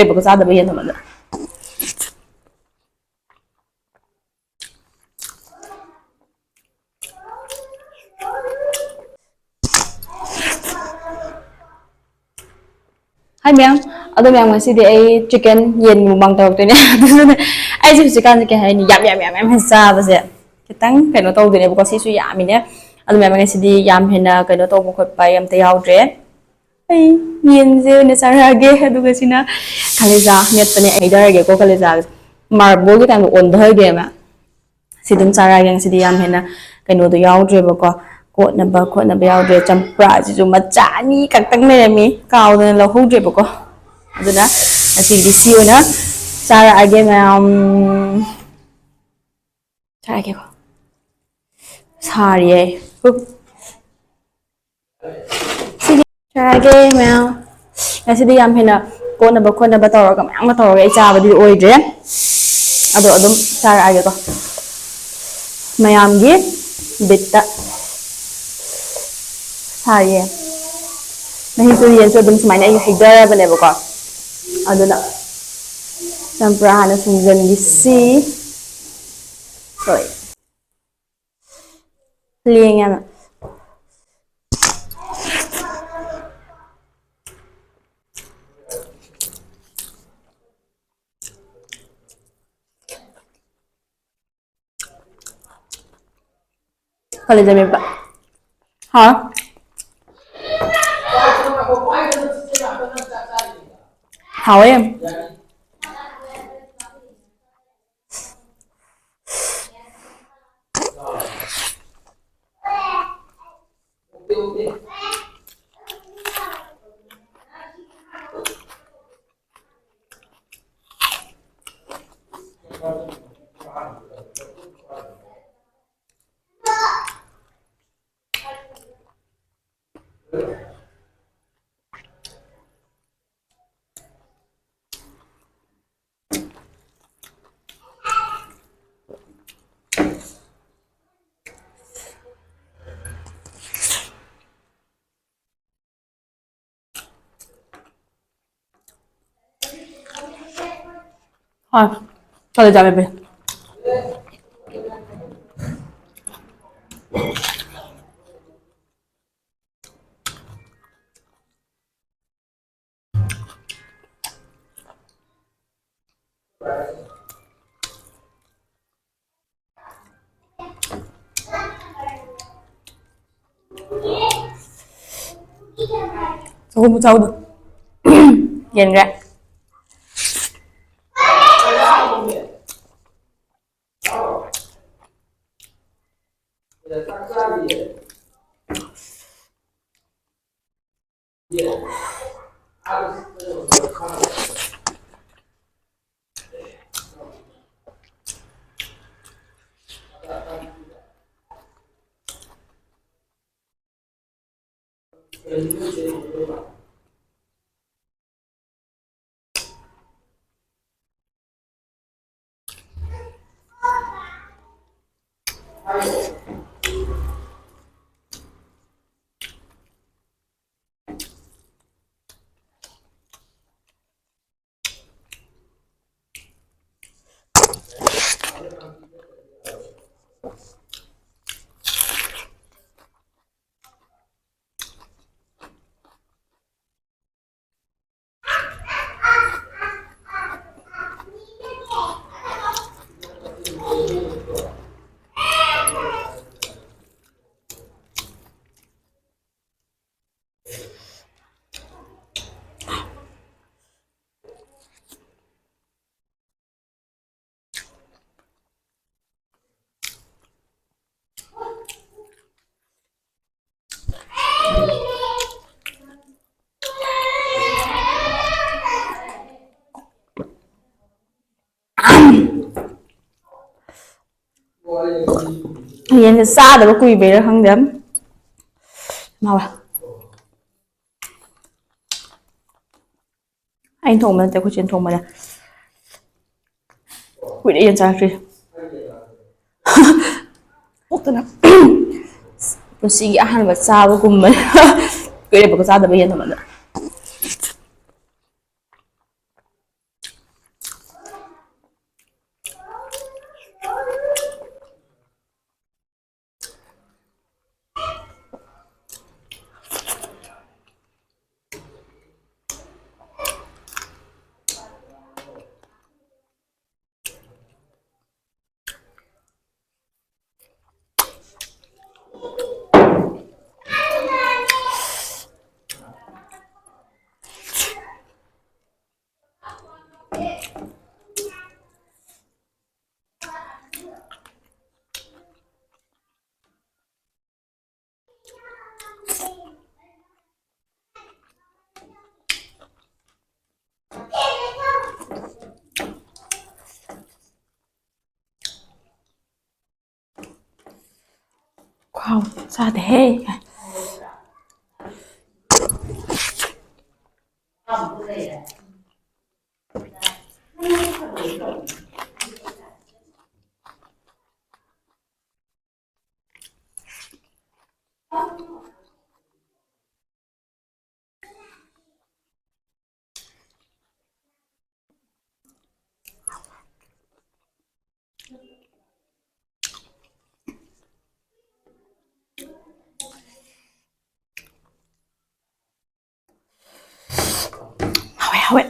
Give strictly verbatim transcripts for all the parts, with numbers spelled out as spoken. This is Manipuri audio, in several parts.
ꯂꯩꯕꯒ ꯆꯥꯗꯕ ꯌꯦꯟ ꯊꯣꯡꯕꯗ꯫ ꯍꯥꯏ ꯃꯌꯥꯝ, ꯑꯗꯣ ꯃꯌꯥꯝ, ꯉꯁꯤꯗꯤ ꯑꯩ ꯆꯤꯀꯟ ꯌꯦꯟ ꯃꯨꯛꯕꯥꯡ ꯇꯧꯔꯛꯇꯣꯏꯅꯦ꯫ ꯑꯗꯨꯅ ꯑꯩꯁꯦ ꯍꯧꯖꯤꯛꯀꯥꯟꯁꯦ ꯀꯩ ꯍꯥꯏꯅꯤ, ꯌꯥꯝ ꯌꯥꯝ ꯌꯥꯝ ꯌꯥꯝ ꯍꯦꯟꯅ ꯆꯥꯕꯁꯦ ꯈꯤꯇꯪ ꯀꯩꯅꯣ ꯇꯧꯗꯣꯏꯅꯦꯕꯀꯣ꯫ ꯁꯤꯁꯨ ꯌꯥꯝꯃꯤꯅꯦ꯫ ꯑꯗꯣ ꯃꯌꯥꯝ, ꯉꯁꯤꯗꯤ ꯌꯥꯝ ꯍꯦꯟꯅ ꯀꯩꯅꯣ ꯇꯧꯕ ꯈꯣꯠꯄ ꯑꯩ ꯑꯝꯇ ꯌꯥꯎꯗ꯭ꯔꯦ꯫ ꯑꯩ ꯌꯦꯟꯁꯦ ꯑꯣꯏꯅ ꯆꯥꯔꯛꯑꯒꯦ꯫ ꯑꯗꯨꯒ ꯁꯤꯅ ꯀꯂꯦꯖꯥ ꯃꯦꯠꯄꯅꯦ꯫ ꯑꯩ ꯍꯩꯊꯔꯒꯦꯀꯣ, ꯀꯂꯦꯖꯥꯁꯦ ꯃꯥꯔꯕꯣꯜꯒꯤ ꯇꯥꯏꯞꯇ ꯑꯣꯟꯊꯈ꯭ꯔꯦꯕ꯫ ꯁꯤ ꯑꯗꯨꯝ ꯆꯥꯔꯛꯑꯒꯦ꯫ ꯉꯁꯤꯗꯤ ꯌꯥꯝ ꯍꯦꯟꯅ ꯀꯩꯅꯣꯗꯣ ꯌꯥꯎꯗ꯭ꯔꯦꯕꯀꯣ, ꯀꯣꯠꯅꯕ ꯈꯣꯠꯅꯕ ꯌꯥꯎꯗ꯭ꯔꯦ꯫ ꯆꯝꯄ꯭ꯔꯥꯁꯤꯁꯨ ꯃꯆꯥ ꯑꯅꯤ ꯈꯛꯇꯪ ꯂꯩꯔꯝꯃꯤ, ꯀꯥꯎꯗꯅ ꯂꯧꯍꯧꯗ꯭ꯔꯦꯕꯀꯣ꯫ ꯑꯗꯨꯅ ꯉꯁꯤꯒꯤꯗꯤ ꯁꯤ ꯑꯣꯏꯅ ꯆꯥꯔꯛꯑꯒꯦ ꯃꯌꯥꯝ꯫ ꯆꯥꯔꯛꯑꯒꯦꯀꯣ꯫ ꯁꯥꯔꯤꯌꯦ꯫ ꯍꯨꯞ꯫ ꯁꯤꯗꯤ ꯆꯥꯔꯛꯑꯒꯦ ꯃꯌꯥꯝ꯫ ꯉꯁꯤꯗꯤ ꯌꯥꯝ ꯍꯦꯟꯅ ꯀꯣꯠꯅꯕ ꯈꯣꯠꯅꯕ ꯇꯧꯔꯒ, ꯃꯌꯥꯝ ꯑꯃ ꯇꯧꯔꯒ ꯑꯩ ꯆꯥꯕꯗꯤ ꯑꯣꯏꯗ꯭ꯔꯦ꯫ ꯑꯗꯣ ꯑꯗꯨꯝ ꯆꯥꯔꯛꯑꯒꯦꯀꯣ꯫ ꯃꯌꯥꯝꯒꯤ ꯕꯤꯠꯇ ꯁꯥꯔꯤꯌꯦ꯫ ꯃꯍꯤꯁꯨ, ꯌꯦꯟꯁꯨ ꯑꯗꯨꯝ ꯁꯨꯃꯥꯏꯅ ꯑꯩ ꯍꯩꯖꯔꯕꯅꯦꯕꯀꯣ꯫ ꯑꯗꯨꯅ ꯆꯝꯄ꯭ꯔꯥ ꯍꯥꯟꯅ ꯁꯨꯝꯖꯟꯈꯤꯁꯤ꯫ ꯍꯣꯏ꯫ ꯂꯦꯡꯉꯦ ꯌꯥꯝꯅ꯫ ꯀꯂꯦꯖꯥ ꯃꯦꯠꯄ꯫ ꯍꯥꯎ꯫ ꯍꯥꯎꯋꯦ ꯌꯥꯝ꯫ ꯍꯣꯏ꯫ ꯆꯠꯂꯦ, ꯆꯠꯂꯦ, ꯕꯦ꯫ ꯆꯍꯨꯝ ꯆꯥꯎꯗꯣ꯫ ꯌꯦꯟꯈ꯭ꯔꯦ꯫ ꯌꯦꯟꯁꯦ ꯆꯥꯗꯕ ꯀꯨꯏꯕꯩꯔꯥ ꯈꯪꯗꯦ꯫ ꯃꯥꯋꯥ꯫ ꯑꯩꯅ ꯊꯣꯡꯕ ꯅꯠꯇꯦ, ꯑꯩꯈꯣꯏ ꯆꯦꯅ ꯊꯣꯡꯕꯅꯦ꯫ ꯀꯨꯏꯔꯦ ꯌꯦꯟ ꯆꯥꯔꯛꯇ꯭ꯔꯤ꯫ ꯑꯣꯛꯇꯅ ꯄꯨꯟꯁꯤꯒꯤ ꯑꯍꯥꯟꯕ ꯆꯥꯕꯒꯨꯝꯕꯅꯦ꯫ ꯀꯨꯏꯔꯦꯕꯀꯣ ꯆꯥꯗꯕ ꯌꯦꯟ ꯊꯣꯡꯕꯗ꯫ ꯆꯥꯗꯦꯍꯦ꯫ ꯍꯥꯎꯋꯦ, ꯍꯥꯎꯋꯦ꯫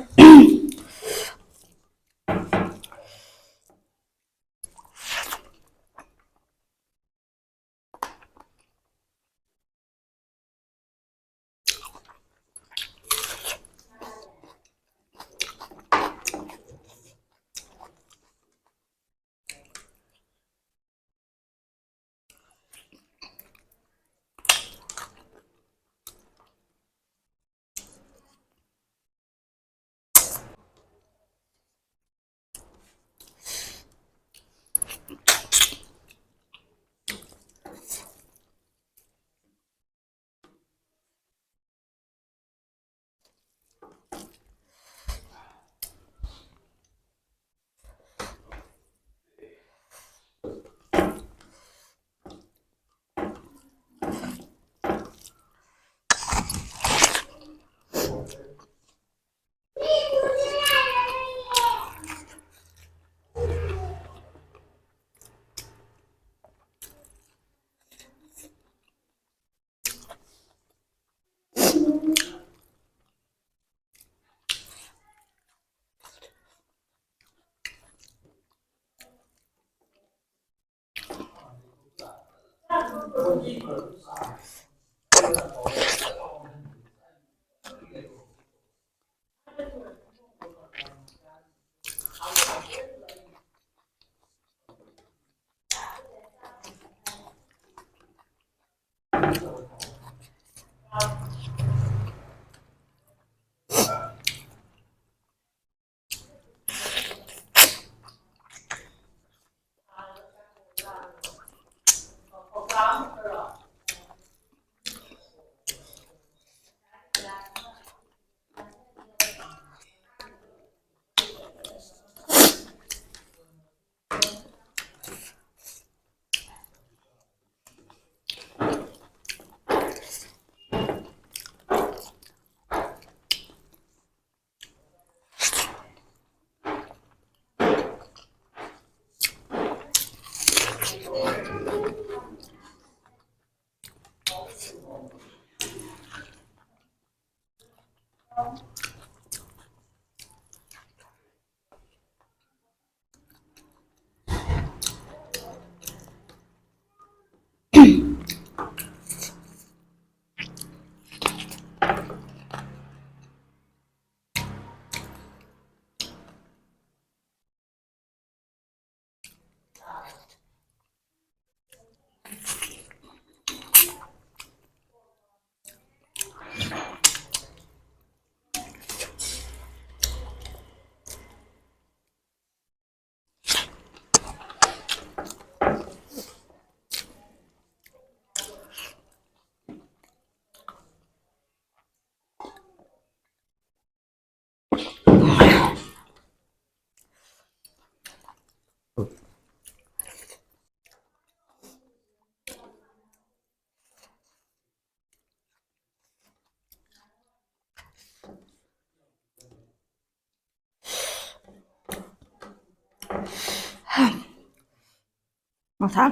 ꯃꯊꯥ꯫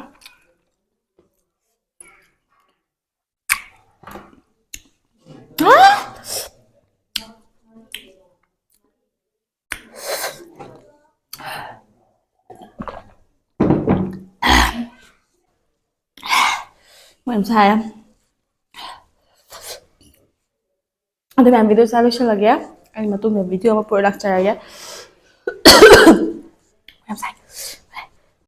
ꯃꯣꯏ ꯌꯥꯝ ꯁꯥꯏꯌꯦ꯫ ꯑꯗꯨ ꯃꯌꯥꯝ video ꯁꯥ ꯂꯣꯏꯁꯤꯜꯂꯒꯦ꯫ ꯑꯩ ꯃꯇꯨꯡꯗ video ꯑꯃ ꯄꯨꯔ ꯂꯥꯛꯆꯔꯒꯦ꯫ ꯌꯥꯝ ꯁꯥꯏ꯫